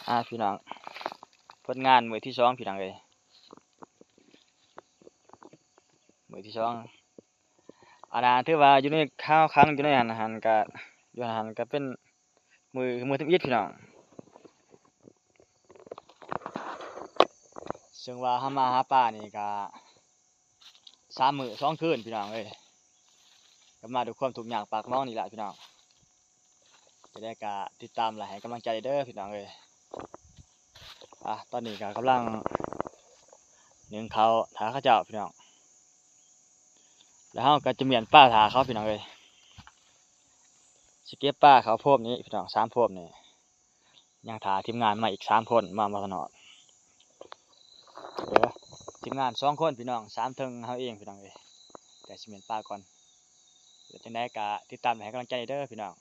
ອ່າ ພີ່ນ້ອງ ຜົນງານມື້ທີສອງ ພີ່ນ້ອງເອີຍ ມື້ທີສອງ ອັນນັ້ນຖືວ່າຢູ່ໃນ ເຮົາຂັງຢູ່ໃນຫັ້ນ ຫັ້ນກະ ຢູ່ຫັ້ນກະເປັນມື້ ມື້ທຳອິດ ພີ່ນ້ອງ ເຊິ່ງວ່າເຮົາມາຫາປານີ້ກະ ສາມມື້ສອງຄືນ ພີ່ນ້ອງເອີຍ ກໍມາດ້ວຍຄວາມທຸກຍາກປາກໝອງນີ້ລະ ພີ່ນ້ອງ ຈັ່ງໃດກໍຕິດຕາມ ແລະ ໃຫ້ກຳລັງໃຈເດີ ພີ່ນ້ອງເອີຍ ອ່າ ຕອນນີ້ກໍກຳລັງໜຶ້ງເຂົ້າຖ້າເຂົາເຈົ້າ ພີ່ນ້ອງ ແລ້ວເຮົາກໍຈະມ້ຽນປາຖ້າເຂົາ ພີ່ນ້ອງເອີຍ ຊິເກັບປາເຂົ້າໂພມນີ້ ພີ່ນ້ອງ ສາມໂພມນີ້ ຍັງຖ້າທີມງານມາອີກສາມຄົນ ມາບໍ່ທັນຮອດ ເອີ ທີມງານສອງຄົນ ພີ່ນ້ອງ ສາມເທິງເຮົາເອງ ພີ່ນ້ອງເອີຍ ແຕ່ຊິມ້ຽນປາກ່ອນ ແລ້ວຈັ່ງໃດກໍຕິດຕາມ ແລະ ໃຫ້ກຳລັງໃຈເດີ ພີ່ນ້ອງ